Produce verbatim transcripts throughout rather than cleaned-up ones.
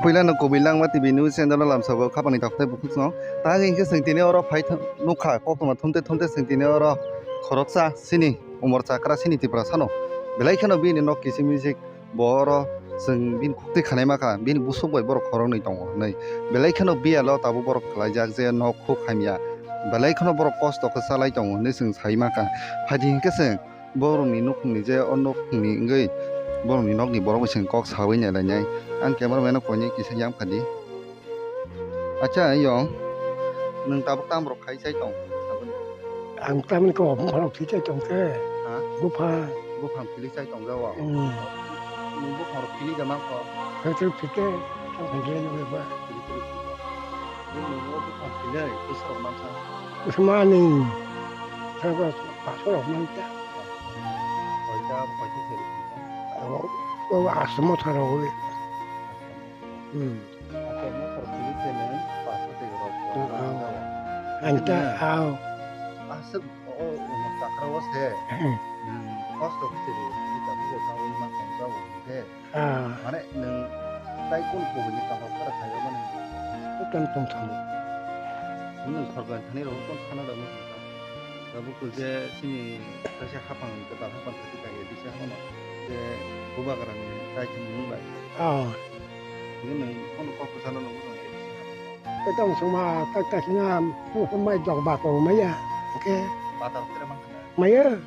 Puila no kubui langma T V news channel o lamsao khapangni takhuk tei bukhuk song. Tang hinkhe chwng tini oro phai thang-, nukha koktwma thumte thumte chwng tini oro khoroksa chini umor chakra chini Tiprasa no. Belai kheno bini nok kiching miching bo oro chwng bini khuk twi khanai makha, bini busuk bai borok khoroknwi tongo hinwi. Belai kheno biyalo tabuk borok khlaijak je nok khuk hamya. Belai kheno borok kosto khe chalai tongo hinwi chwng sai makha. Phaidi hinkhe chwng borokni nukhungni je o nukhungni wngwi borokni nokni borok bai chwng kok sawi nai lainai. Ang camera man no koinwi kisa yang phadi. Acha yong, nwng tabuk tam rok khai chai tong? Ang tamni kok bupha rok thwi chai tong khe. Ha? Bupha. Buphang philwi chai tong jao? Hmm. Nwng buphang rok philwi ja mang kho? Khe thwi phite, tam khai chai nai ba. Philwi philwi philwi. Nwng o buphang philwi, bwsa rok man sa? Bwsa mani. Sa ba, bwsa rok man ta. Koita, koita se rok man ta? O, o, asmo tharo wi. Hmm. Acha, motor philwi se nwng paso twi rok. Ah, ah. Ang ta, ah. Aswk o, o, takra o se. Hmm. Nwng kosto khe se ri, ri ta bugo ta wi ma tong jao hwnkhe. Ah. Mane nwng tai kun kubui ni kaham kara khayo mani. Tong tong tong. Nwng sorkar thani rok tong khana da mo. Tabuk je chini kaisa hapang, kwtal hapang thati kaiya disa hono. Je bubagra ni tai thani nwng bai. Ah. Nwng kono kok kwchano nwng. Tei tong songma tak tak hina mai dok ba tong maya. Oke. Bata kere mang. Maya.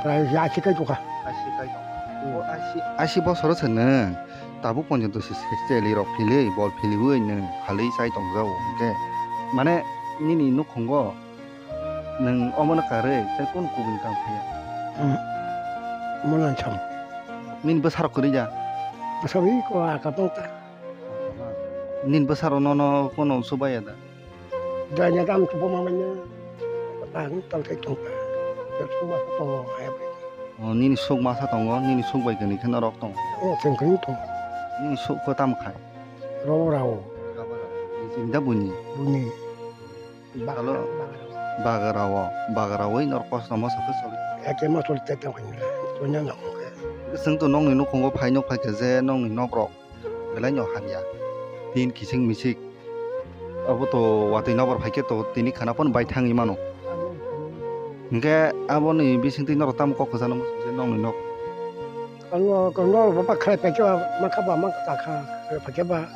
Prai ya si kai tuka. Asi kai tong. Hmm. O asi, asi bosoro se nwng tabuk ponjoto se, se cheli rok philwi, bol philwi nwng phalwi chai tong jao. Oke. Mane nini nukhungo nwng omono karwi tei kun kubun kam phaiya. Hmm. Mono cham. Nini bwsarok kwrwi ja? Bwsarok ko aka pang ta. Nini bwsarok nono kono swbaiya da? Danya dam tubo mamanya. Bang tang thai tong ta. Ya tubo ma tongo hai bai. O, nini suk masa tongo, nini suk bai kwrwi khe norok tongo. O, chwng kwrwi tongo. Nini suk ko tam khai? Robo rao. Robo rao. Nini da buni? Buni. Hello. Bagarao, bagarao, oi nor kosto moso khe soli. Eke moso te te koi na, koi na na khe. Chwng to nokni nukhungo phai nuk phai khe je nokni nok rok belai no hamya. Tin kiching michik. Abo to watwi nokbar phai khe to tini khana phone bai thangwi mano. Hwnkhe aboni bisingtwi norok tamo kok kwchangno muchung je nokni nok? Ano, ano, baba khai phai khe ba, ma kha ba, ma kha kha, khai phai khe ba.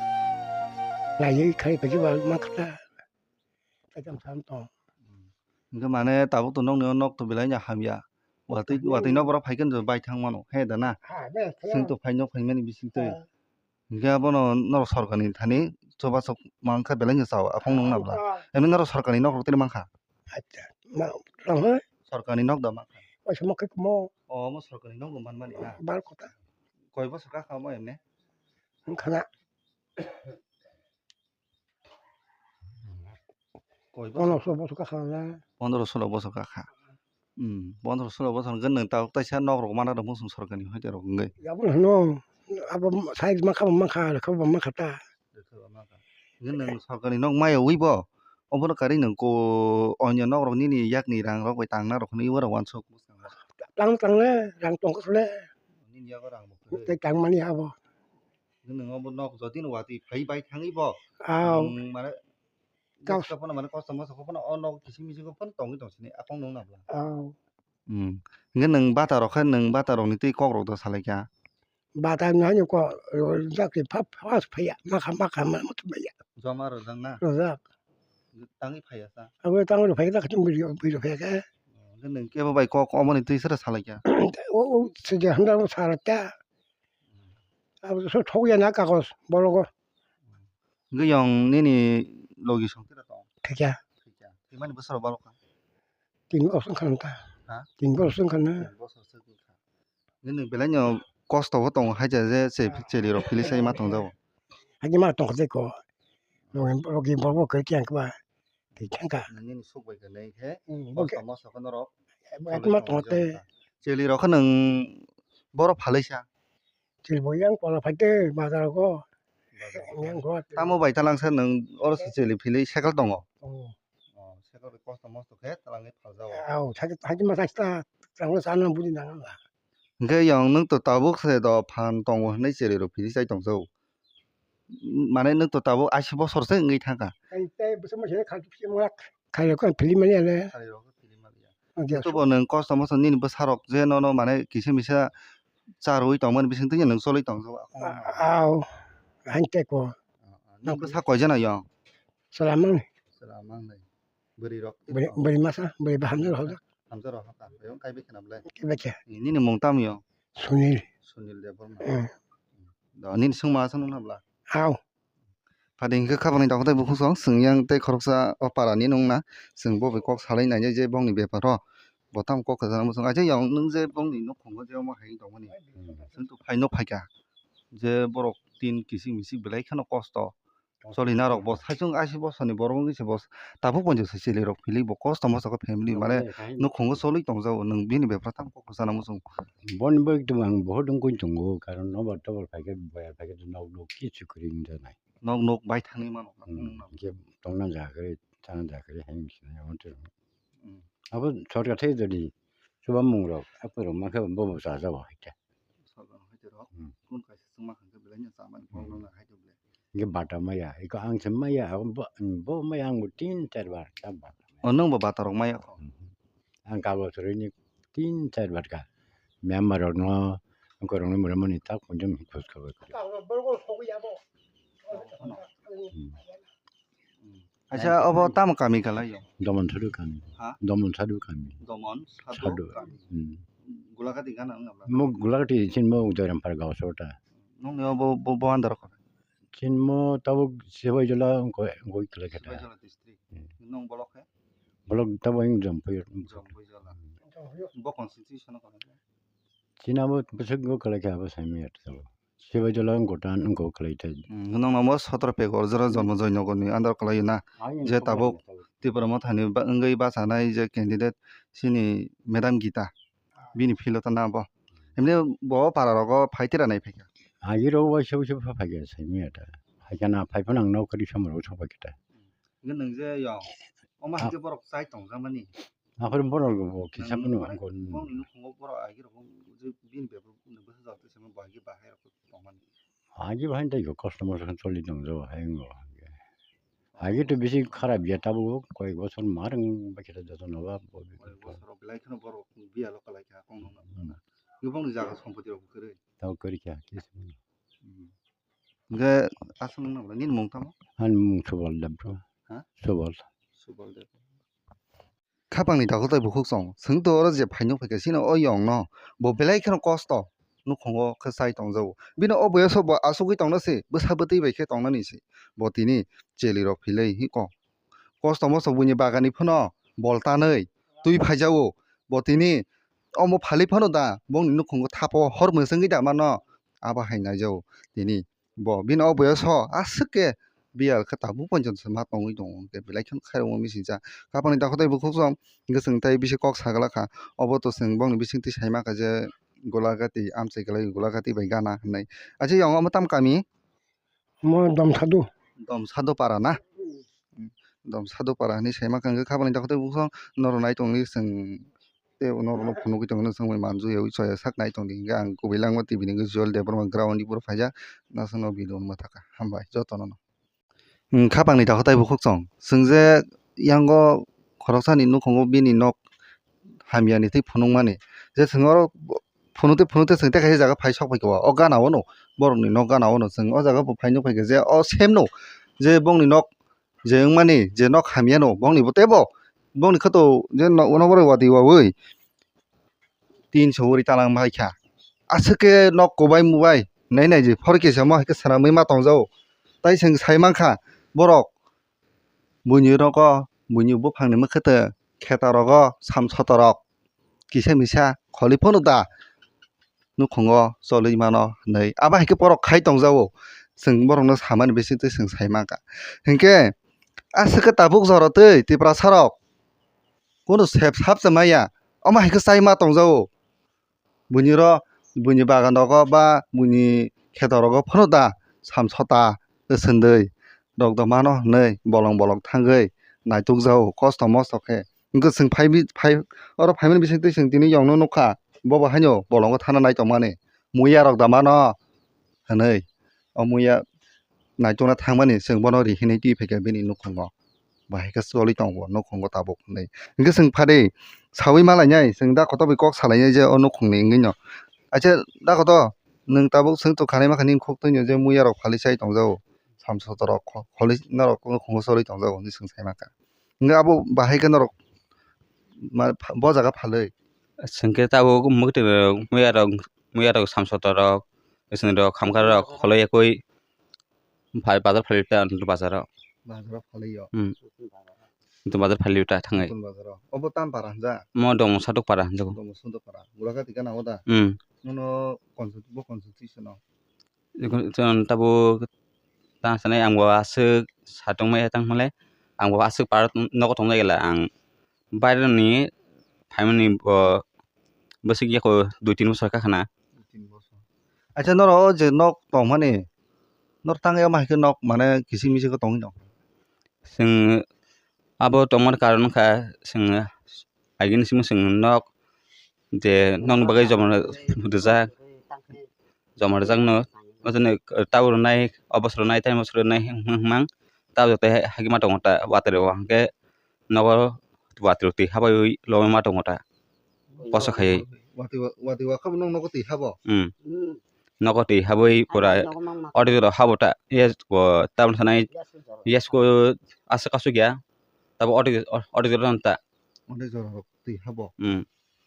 Naiwi khai phai khe ba, ma kha ta. Kaitham sam tong. Hwnkhe mane tabuk to nokni o nok to belai no hamya. Watwi, watwi nok borok phai khe no bai thang mano, he da na? Ha, be, khe. Chwng to phai nok phaimani bisingtwi. Ha. Hwnkhe abono norok sorkarni thani chubachu mankha belai no chao, aphang nung nabla. Ha. Emni norok sorkarni nok rok tini mankha? Acha, ma, tamo? Sorkarni nok da mankha? Waisa mankha kumo. O, omo sorkarni nok bo manmani na? Bar kota. Koi bosor kakha omo emne? Wngkha na. Koi bosor? Pondro solo bosor kakha na. Pondro solo bosor kakha. Hmm, pondro solo bosor hwnkhe nwng tabuk taisa nok rok mana rok muchung sorkar ni hoite rok wngwi. Abo no hwno, abo side mankha bo mankha, rwkha bo mankha ta. Rwkha bo mankha. Hwnkhe nwng sorkar ni nok maya wi bo, obono karwi nwng ko onyo nok rok nini yak ni rang rok bai tang na rok hwnwi oro uansuk. Tang tang le, rang tong khe le. Nini yago rang bo kwrwi. Tei tang mani abo. Nwng obo nok jodi no watwi phai bai thangwi bo. Aw. Nwng mane Kau- Bwswk phano mane kosto mosto phano o nok kiching miching phano tongwi tong sini aphang nung nabla. Aw. Hmm. Hwnkhe nwng bata rok khe nwng bata rok ni twi kok rok do salai kha. Bata no hani ko rojak ni pha pha phaiya makha makha ma mutu maya. Joma rojak na? Rojak. Tangwi phaiya sa? Abo tangwi phaiya ta kachung biri biri phaiya khe. Hwnkhe nwng kebo bai kok omo ni twi sra salai kha. O o sidi hamda mo sara ta. Abo so thok ya na kagos bologo. Hwnkhe yong nini logi song tira tong? Thikya. Thikya. Thimani bwsarok balok kha? Tin bosor wngkha nang ta. Ha? Tin bosor wngkha na. Tin bosor se wngkha. Nini belai no kosto bo tongo hai ja je che-, cheli rok philwi sai ma tong jago. Hai ma tong kha tei ko. Logi, logi borok bo kwrwi khe ang khe ba. Tei thang kha. Nini suk bai khe nai khe. Hmm, kosto mosto khe norok. Hai ma tong kha tei. Cheli rok khe nwng borok phalwi sa. Chwlbo yang kola phaite bazar o. Bazar o. Yang ko. Tamo bai talangsa nwng oro se chwlwi philwi cycle tongo? Tongo. Oh, cycle bai kosto mosto khe talangwi phaljago. Au, cycle, cycle ma cycle ta, cycle sana budi nang la. Hwnkhe yang nwng to tabuk se do phan tongo hwnwi chwlwi rok philwi chai tongjago. Mane nwng to tabuk ashi bosor se wngwi thangkha. Tei, tei bwswk masa kha, kha, kha, kha, philip mani ale. Khairok philip mani ya. Ang je Joto bo nwng kosto mosto nini bwsarok je nono mane kisa misa charwi tongmani bisingtwi nwng choli tongjago. A-, aw, hain tei ko. Nwng bwsa koijana yong? Chwla mangni. Chwla mangni. Bwrwi rok. Bwrwi, bwrwi masa, bwrwi bahamni rok. Hamja rok hakha. Ayong kaibai khna bwle. Kaibai khe. Nini mung tamo yong? Sunil. Sunil Debbarma. Hmm. Do, nini swngma aswk nung nabla? Aw. Phadi hwnkhe khabangni dakhotai bukhuk song, chwng yang tei khoroksa o para ni nung na, chwng bo bai kok salai nai je bongni bepar o. Bo tamo kok kwchana muchung, aisa yang nung je bongni nukhungo je omo hai tongmani. Chwng to phai nuk phaikha. Je borok tin kisik misik belai kheno kosto. Choli narok bo saichung aisi bosor ni borok wngwi se bo tabuk bo se chili rok philwi bo kosto moso khe family mane nukhungo choli tongjago, nwng bini bepar tamo kok kwchana muchung. Boni bagwi tong ang bohot wngwi tongo, karon nobar tobar phaikhe boyar phaikhe nok nuk kichu kwrwi wngjaknai. Nok nuk bai thangwi mano. Hmm, hwnkhe tongna jaga kwrwi, chana jaga kwrwi hai wngwi sinai omontwi rok. Hmm. Abo sorkar thai jodi chubamung rok, aphuru mankhe bo bo chajago hai khe. Sorkar hai khe rok, hmm, kun kaisa chwngma hwnkhe belai no chamani, hmm, problem no hai khe belai. Hwnkhe bata maya, iko ang se maya, abo bo, bo maya ang bo tin char bar ta bata maya. O, nwng bo bata rok maya kho? Hmm. Ang kabo chwrwini tin char bar ka. Myanmar rokno, wngkorokno mura mani tak kunjam hi khoj khabai kha. Hmm. Acha, obo tamo kami kalai yo? Domon Sadu kami. Ha? Domon Sadu kami. Domon Sadu Sadu. Kami. Hmm. Gulagati gana wngna bla? Mo Gulagati chin mo Doiram par gausota. Nongni obo bo, bo andar kho? Chin mo tabuk Sibai Jola wngkho, wngkho kalai kha ta. Sibai Jola district. Hmm. Nong bolok khe? Bolok tabuk wng Jampui. Jampui Jola. Bo constitution kho? Chini abo bwswk go kwlai kha abo saimanya tabuk. Sibai Jola wng gotan wng go kwlai thai. Hmm, nwng namo sotro pegor jora jonmo joy nogor ni under kwlai na. Je tabuk Tipra Motha ni ba-, wngwi bachanai je candidate chini Madam Gita. Bini field o ta na bo. Emne bo para rogo phai tira nai phaikha. Agi rogo waisa waisa pha phaikha saimanya ta. Phaikha na phai phano ang nok kari samaro sok phaikha ta. Nwng je yo. Oma hake borok chai tong jamani. Akhir borok bo kisa phano ang kon. Bongni nukhungo borok agi rok je bini bebak bwsa jat se bo agi bahai rok tongmani. Agi bahai tei kosto mosto khe choli tong jago hai wngkha. Agi to bisi kharap ya tabuk koi bosor mar wng bai khe joto no ba. Koi bosor belai kheno borok biya lo kalai kha kong nong na. Bongni jaga sompoti rok kwrwi. Tau kwrwi kha kisa. Hwnkhe aswk nang nini mung tamo? Ani mung Subal Debbarma. Ha? Subal. Subal Debbarma. Khapangni dakhotai bukhuk chwng. Chwng to oro je phaino phaikha chini o yongno. Bo belai kheno kosto. Nukhungo khe chai tongjago. Bini o boyoso bo asugwi tongna se. Bwsa bwtwi bai khe tongnani se. Bo tini cheli rok philai hiko. Kosto mosto buini bagani phano bol tanwi twi phaijago. Bo tini omo phalwi phano da bongni nukhungo thapo hor mwswngwi da mano. Abo hai naijago tini. Bo bini o boyoso aswk khe biyal khe tabuk poito se ma tongwi tongo, hwnkhe belai kheno khairokma misi cha. Khapangni dakhotai bukhuk song hwnkhe chwng tei bisi kok sagala kha. Obo to chwng bongni bisingtwi sai ma kha je Golagati amchai kwlai Golagati bai gana hinwi. Acha yong omo tam kami? Omo Domsadu. Domsadu para na? Domsadu para hinwi sai ma kha, hwnkhe khapangni dakhotai bukhuk song norok nai tongwi chwng tei norokno phunugwi tongmani chwngbai manjak ya, chaya sak nai tongdi, hwnkhe ang kubui langma T V ni hwnkhe Joel Debbarma ground ni phuru phaijak, naisano video no mwthakha, hambai jotono no. Khapangni dakhotai bukhuk chwng, chwng je yango khoroksani nukhungo bini nok hamyani tei phunukmani, je chwng oro phunukte phunukte chwng tei kaisa jaga phai sok phaikha o gana o no, borokni nok gana o no chwng o jaga bo phai nuk phaikha je o same no, je bongni nok je wngmani je nok hamyano bongni bo teibo bongni khato je nok uno borok watwi wawi tin sogwi talang bai kha. Aswk khe nok kwbai mubai nai nai je phor kisa mo hai khe swnamwi ma tongjago. Tai chwng sai mankha borok buini nogo buini buphangni mwkhwtwng kheto rogo sam soto rok kisa misa kholi phano da nukhungo choli mano hinwi. Abo hai khe borok khai tongjago, chwng borokno samani bisingtwi chwng sai mankha. Hinkhe aswk khe tabuk jora twi Tiprasa rok kunu sep sap se maya, omo hai khe chai ma tongjago. Buini ro, buini bagan rogo ba buini kheto rogo phano da sam sota swndwi rok da mano hinwi bolong bolong thangwi naitukjago kosto mosto khe. Hwnkhe chwng phaibi-, phai-, oro phaimani bisingtwi chwng tini yongno nukha, bobo haino bolongo thana naitongmani. Muya rok da mano hinwi. O muya, naitokna thangmani chwng bono ri hinwi twi phaikha bini nukhungo. Bahai khe choli tongo nukhungo tabuk hinwi. Hinkhe chwng phadi sawi malainai, chwng da kotor bai kok salainai je o nukhungni wngwino. Acha da kotor nwng tabuk chwng tongkha naima kha nini khuk twino je muya rok phali chai tongjago. Samsokto rok kho-, kholi norok nukhungo choli tongjago hinwi chwng sai mankha. Hinkhe abo bahai khe norok ma-, bo jaga phalwi. Chwng khe tabuk mwkhwtwirok, muya rok, muya rok samsokto rok, chwng rok khamkha rok kholoi yakwi phai bazar phai ta bazar o. Bazar o phalwi o. Hmm. Nutun bazar phalwi ta thangwi. Nutun bazar o. Obo tam para hwnjak? Mo dong Sadok para hwnjago. Dong Sadok para. Gulakati gana o da? Hmm. Nono consul-, bo consultation o. Chwng tabuk tang sanai ang bo aswk satung maya tang hwnle ang bo aswk para nogo tong jagela ang baireni phaimani bo bwswk yako dui tin bosor kha khna. Dui tin bosor. Acha norok o je nok tongmani nor tang ya ma hai khe nok mane kising mising khe tongwi no. Chwng abo tongmani karon wngkha chwng agini simi chwng nok je nokni bagwi joma rijak, joma rijakno, o joni tabuk rwnai, o bosor rwnai, tei bosor rwnai hwnmang, tabuk joto hai, hai khe ma tongo ta, watwi rok hwnkhe nogo watwi rok twi habaiwi lobwi ma tongo ta, koso khaiwi. Watwi wa-, watwi wa khe bo nwng nogo twi habo? Hmm. Nogo twi habwi pura audio rok habo ta, yes, bo tabuk sanai, yes, ko aswk aswk ya, tabuk audio, audio rok ta. Audio rok twi habo? Hmm.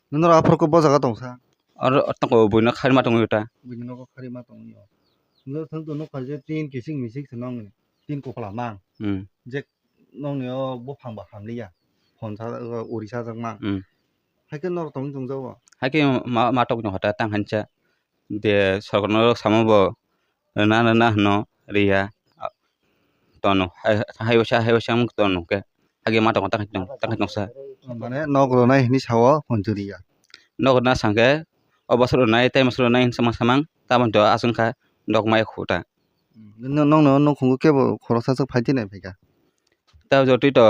Nwngnw aphuru khe bo jaga tongsa? Oro tongkha buino kharima tongwi ta. Buino nogo kharima tongwi o. Hwnkhe thang to nukha je tin kising mising se nongni. Tin kokla mang. Hmm. Je nongni o buphang ba hamliya. Phonsa uri sajak mang. Hmm. Haikhe norok tongwi tongjago. Haikhe ma, ma tongwi tongkha ta tang hansa. De sorkarno samo bo rwna rwna hwno riya. Tono hai, hai waisa, hai waisa wng tono hwnkhe. Hage ma tongo, ta khai tong, ta khai tongsa. Mane nok rwnai hinwi sao hwnjuriya. Nok rwna sangkhe o bosor rwnai, tei bosor rwnai hinwi samang samang, taboni to aswk wngkha nok maya khuta. Nokno nukhungo kebo khoroksa swk phai tini phaikha. Ta jotoi to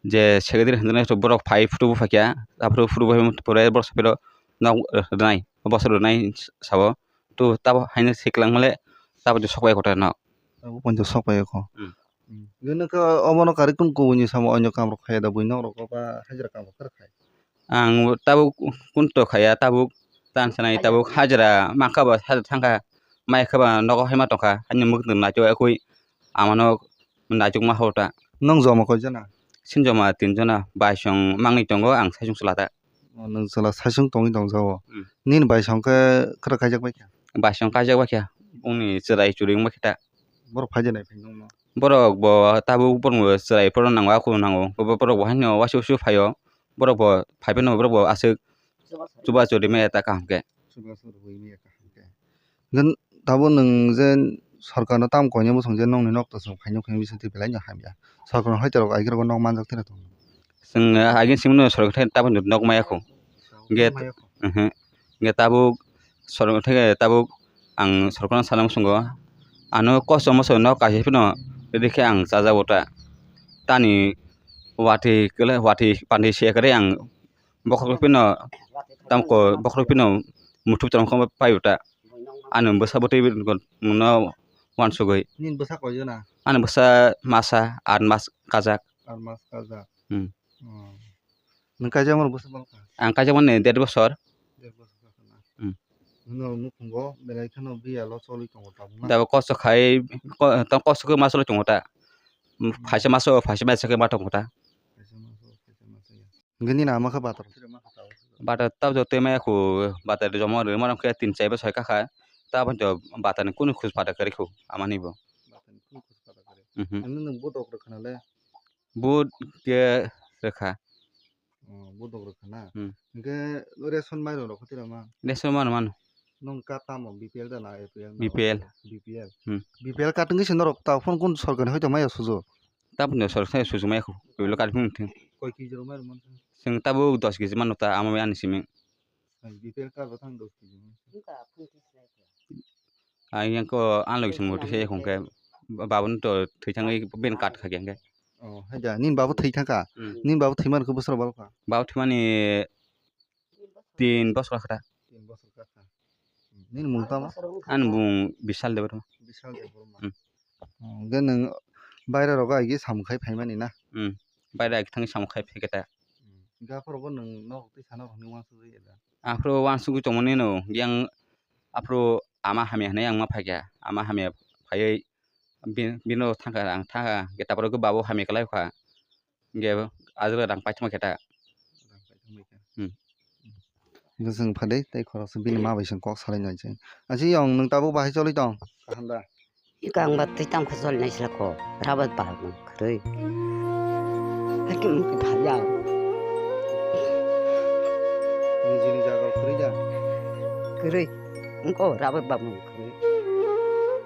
je secretary hinwi borok phai photo bo phaikha, aphuru photo bo pore borok sapiro nok rwnai, bosor rwnai sao. To tabo haino se kwlangmale tabo de sokbai kotor no. Tabo poncho sokbai ko. Hmm. Hmm. Gwnokha obono karwi kung kubuni samo onyo kam rok khaya da bui nok rok ba hajra kam rok kar khai. Ang tabo kun to khaya tabo tan sanai tabo hajra mangkha ba hajra thangkha mai kha ba nogo haima tongkha ani muk naichuk ekui amano naichuk ma hota. Nong joma koi jana? Sin joma tin jona baisong mangni tongo ang saisong chwla ta. O, nwng chwla saisung tongwi tongjago. Hmm. Nini baisong khe kwrak kaijak bai kha? Baisong kaijak bai kha. Bongni chwrai churi wng bai khe ta. Borok phai de nai phai nongno? Borok bo tabuk borokno chwrai phano nango, akunu nango. Bo, bo, borok bo haino wasu wasu phaio. Borok bo phai phano borok bo aswk chuba churi maya ta kaham khe. Chuba churi maya kaham khe. Hwnkhe tabuk nwng je sorkarno tamo koinai bwswng je nokni nok twswk phaino khe bisingtwi belai no hamya. Sorkarno hai torok agirok nok manjak tei tongo. Chwng agini simi no sorkar thai tabuk nok maya kho. Hwnkhe, maya kho. Mhm. Hwnkhe tabuk sorkar thai tabuk ang sorkarno sana muchungo. Ano kosto moso nok kaisa phano rikhe ang chajago ta. Tani watwi kwlai watwi pandi se kwrwi ang bokhorok phano tamko bokhorok phano muthub tongkha paio ta. Ani bwsa bwtwi no uansugwi. Nini bwsa koi jona? Ani bwsa masa aat mas kajak. Aat mas kajak. Hmm. Oh. Nwng kaijakmani bwsa bwlkha? Ang kaijakmani der bosor. Der bosor kha na. Hmm. Nwng nukhungo belai kheno biya lo choli tongo tabuk na? Dabo kosto khai, ko-, tamo kosto khe ma choli tongo ta. Hmm. Phaisa maso, phaisa maso khe ma tongo ta. Phaisa maso, phaisa maso ya. Hwnkhe nini ama khe batar? Batar tabuk twi maya khu, batar joma rwma rok khe tin chai bosai kha kha. Tabuk to batar ni kunu khus pada kwrwi khu amani bo. Batar ni kunu khus pada kwrwi. Mhm. Ani nwng budok rwkha na le? Bud khe rwkha. Oh, budok rwkha na? Hmm. Hwnkhe ration mairok rok khe tira ma? Ration mano mano. Nwng card tamo B P L da na A P L na? B P L. B P L. Hmm. B P L card wngkhe se norok ta phone kun sorkar ni hoito maya sujo? Tabukno sorkar ni sujo maya khu, B P L card phone thwng. Koi kg rok maya rwmani? Chwng tabuk dos kg mano ta, amo ani simi. Hai, B P L card bo thang dos kg mano. Ang yang ko ang lagi simi mutu se khong khe, ba-, babun to thwi thangwi ben card kha khe. Oh, hai da, nini babu thwi thangkha? Hmm. Nini babu thwi mani khe bosor bal kha? Babu thwi mani tin bosor kha ta. Tin bosor kha kha. Nini mung tamo? Ani mung Bishal Debbarma. Bishal Debbarma. Hmm. Hwnkhe nwng baira rogo aigwi samung khai phaimani na? Hmm. Baira aigwi thangwi samung khai phaikhe ta. Hwnkhe aphuru bo nwng nok twi sana rokni uansugwi da? Aphuru uansugwi tongmani no, yang aphuru ama hamya hinwi ang ma phaikha. Ama hamya phaiwi bi-, bini rok thangkha, ang thangkha, hwnkhe tabuk babo hamya kwlai kha. Hwnkhe ajwk rang paithakma khe ta. Hmm. Hwnkhe chwng phade tei khoroksa bini ma bai se kok salai nai se. Achi yong nwng tabuk bahai choli tong? Kaham da? Ika ang ba twi tamo khe choli nai sila ko. Rabat ba mung kwrwi. Haikhe mung khe phai ya. Nijini jaga kwrwi da? Kwrwi. Wngkha o rabat ba mung.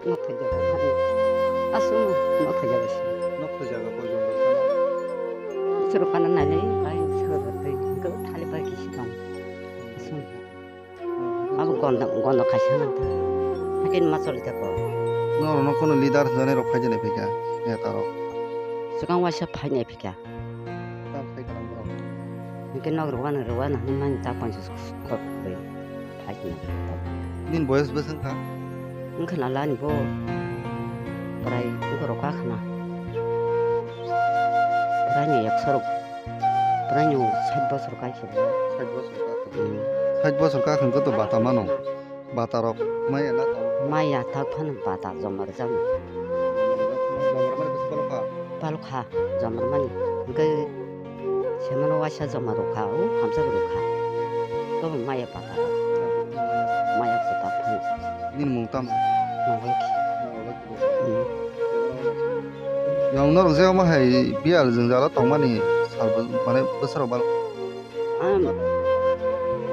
Nok thai jaga thani. Aswk nok thai jaga si. Nok thai jaga koi jon rok thani? Sero kana nai nai bai sero tei. Wngkha o thali bai kisi tong. Aswk. Abo gondo, gondo kaisa nang ta. Hakin ma choli ta ko. Norok no kono leader jani rok phai jani phika. Neta rok. Swkang waisa phai nai phika. Tam sai kana borok. Hingke nok rwano, rwano hwnwi mani ta ponchas khor kwrwi phai hwnwi. Nini boyes bwswk wngkha? Wngkha na lani bo prai wngkha rwkha khna. Prai ni ekso rok, prai ni sait bosor kai se. Sait bosor ka? Hmm. Sait bosor ka hwnkhe to bata mano. Bata rok maya na tao? Maya tak phano bata joma rwjak. Joma rwmani bwswk balo kha? Balo kha, joma rwmani. Hwnkhe semano waisa joma rwkha, o hamjak rwkha. Tobo maya bata rok. Maya se tak phano. Nini mung tamo? Mongolokhi. Mongolokhi. Hmm. Yang norok je omo hai biyal jwngjalo tongmani salbo, mane bwsarok bal- Ang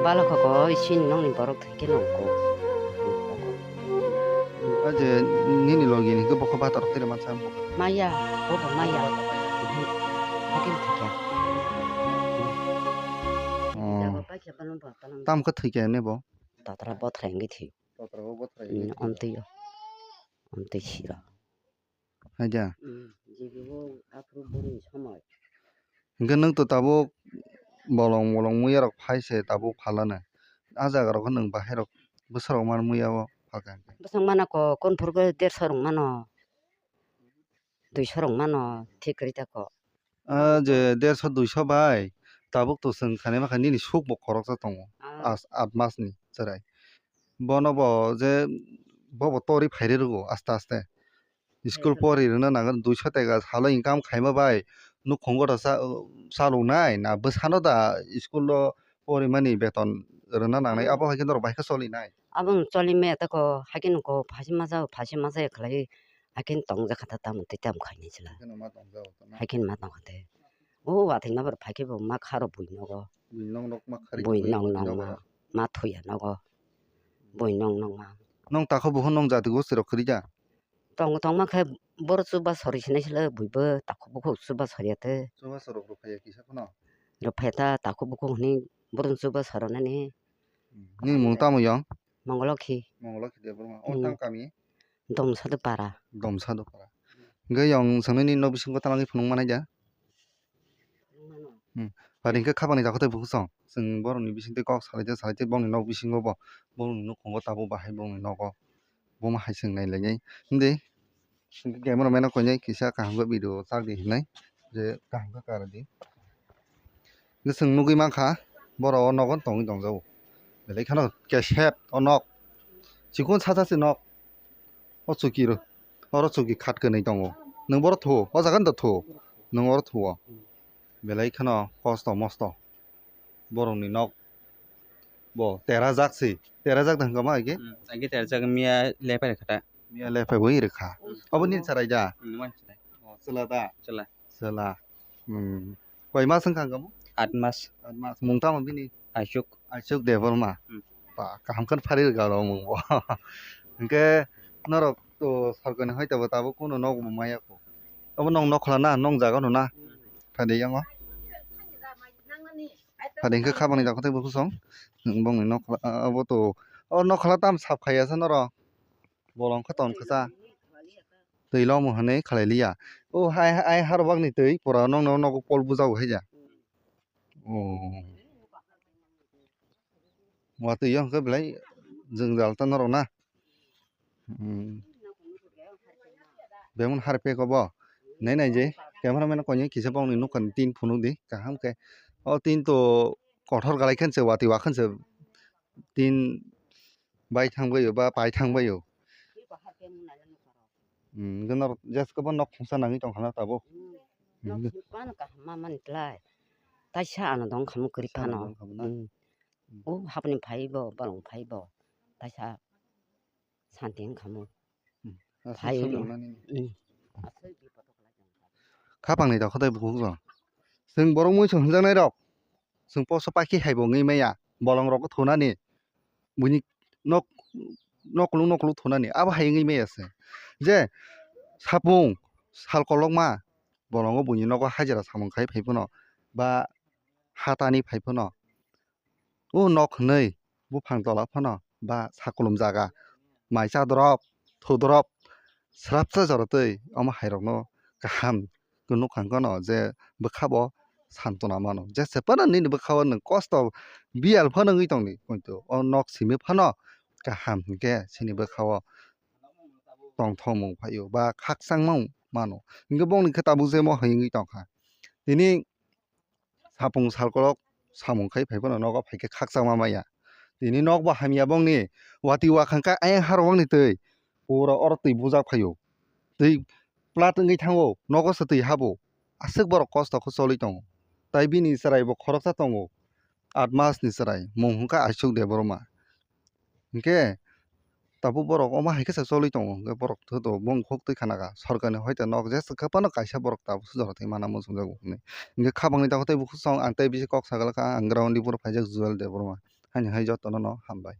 balo kha ko, isin nongni borok thwi khe nong ko. A je nini logi ni khe bokho bata rok twi rwmani sa. Maya, bo bo maya. Hakin thwi kha. Oh. Jabo pai khe bano bo tang. Tam khe thwi kha ne bo? Tatra bothra wngwi thwi. Tatra bo bothra wngwi thwi. Amtwi yo. Amtwi sira. Haida. Hmm, jibo aphuru boni somoi. Hwnkhe nwng to tabuk bolong bolong muya rok phai se tabuk phalano. A jaga rok nwng bahai rok bwsarok man muya o phalkha hwnkhe. Bwswk mana ko, konphuru khe derso rok mano, duiso rok mano, thik kwrwi ta ko. A je derso duiso bai tabuk to chwng khanai makha nini suk bo khoroksa tongo. Ah. As-, at mas ni chwrai. Bono bo je bo bo tori phairwi rwgo aste aste. School pori rwna nangani duiso teka salo income khaima bai nukhungo da cha-, chaloknai na bwsano da school o porimani beton rwna nangnai, abo hai khe norok bai khe cholinai? Abo choli maya tako, hai khe nokho phasi maja, phasi maja khlai, hai khe tongjakha ta tamo tei tamo khainai chwla. Hai khe ma tongjago to na? Hai khe ma tongkha te. O watwi nokbar phai khe bo ma kharo bui nogo. Bui nok nok ma khari. Bui nok nok ma, ma thuya nogo. Bui nok nok ma. Nong takhuk bukhuk nong jati gosti rok kwrwi da? Tong tongma khe boro chuba sori sinai silo buibo takhuk bukhuk chuba soriya te. Chuba sorok rok phaiya kisa phano? Rok phaiya ta takhuk bukhuk hwnwi boro chuba soronani. Nini mung tamo yong? Mongolokhi. Mongolokhi Debbarma. O tamo kami? Domsado para. Domsado para. Hwnkhe yong swngnani nok bisingo talangwi phunuk manai da? Hmm. Pari hwnkhe khapangni takhuk tei bukhuk song. Chwng borokni bisingtwi kok salaite salaite bongni nok bisingo bo, bongni nukhungo tabuk bahai bongni nogo. Bomo hai chwng nailainai. Hwndi. Hwnkhe camera man no koinai kisa kaham khe video chak di hinai. Je kaham khe kara di. Hwnkhe chwng nugwi mankha borok o nogo tongwi tongjago. Belai kheno kesep o nok. Chikon sasa se nok. O chuki ro. Oro chuki khat kwnwi tongo. Nwng boro thuo. O jaga no da thuo. Nwng oro thuo. Belai kheno kosto mosto. Borokni nok bo terajak se. Terajak da hwnkha ma age? Hmm, age terajak miya lepai rwkha ta. Miya lepai bo rwkha. Hmm. Obo nini chwrai da? Hmm, wani chwrai. O, chwla da? Chwla. Chwla. Hmm. Koi mas wngkha hwnkha mo? Aat mas. Aat mas. Mung tamo bini? Ashok. Ashok Debbarma. Hmm. Ba, kaham khe phari rwkha ro mung bo. Hwnkhe norok to sorkar ni hoite bo tabuk kunu nok bo maya kho. Obo nong nokhola na, nong jaga no na? Hmm. Phai de yango. Phai de hwnkhe khabangni jaga tei bo kosong. Bongni nokhola, abo to, o nokhola tam sap khaiya sa norok. Bolong khe ton khe sa. Twi lomo hwnwi khlai liya. O hai, hai harwbak ni twi pura nokno nogo pol bujago hai ja. O. Watwi o hwnkhe belai jwngjal ta norok na. Hmm. Bemon harpek obo. Nai nai je. Camera man koi kisa bokni nokani tin phunuk di. Kaham khe. O tin to kothor galai khan se wati wa khan se tin bai thang bai o ba pai thang bai o. Hmm, gwnaro jesko bo nok khungsa nangwi tong khana tabuk. Hmm. Nok khungsa no kaham ma mani tlai. Taisa ano dong khamu kwrwi phano. Ano dong khamu na? Hmm. Hmm. O hapni phai bo, balong phai bo. Taisa santi wng khamu. Hmm. Aswk phai sono nani. Hmm. Khapang ni da khotai bukhuk rok. Chwng borok mui se hwnjaknai rok. Chwng poso paikhe hai bo wngwi maya. Bolong rok thunani. Buini nok, noklung noklung thunani. Abo hai wngwi maya se. Je sapung sal kolokma bolongo buini nogo hajira samung khai phai phano ba hatani phai phano. O nok hwnwi buphang tola phano ba sakolom jaga, mai cha drop, thu drop, srapsa jora twi omo hai rokno kaham khe nukha hwnkhe no je bwkha bo santona mano. Jesa phano nini bwkha o nwng kosto biyal phano wngwi tongdi, kintu o nok simi phano kaham hinkhe chini bwkha o tongthokmung phaio ba khakchangmung mano. Hinkhe bongni khe tabuk je mo hai wngwi tongkha. Tini sapung salkolok samung khai phai phano nogo phai khe khakchangma maya. Tini nok bo hamya bongni, watwi wakhang khe ayang harwangni twi pura oro twi bujak phaio. Twi plat wngwi thango, nogo se twi habo. Aswk borok kosto khe choli tongo. Tai bini chwrai bo khoroksa tongo. Aat mas ni chwrai, mung hwnkha Ashok Debbarma. Hinkhe tabuk borok omo hai khe se choli tongo, hinkhe borok joto bongni khuk twi khana kha, sorkar ni hoite nok jesa khe phano kaisa borok tabuk se jora thwi mana muchungjago hinwi. Hinkhe khapang ni takhuk tei bukhuk song ang tei bisi kok sagala kha, ang ground ni phuru phaijak Joel Debbarma, haini hai jotono no hambai.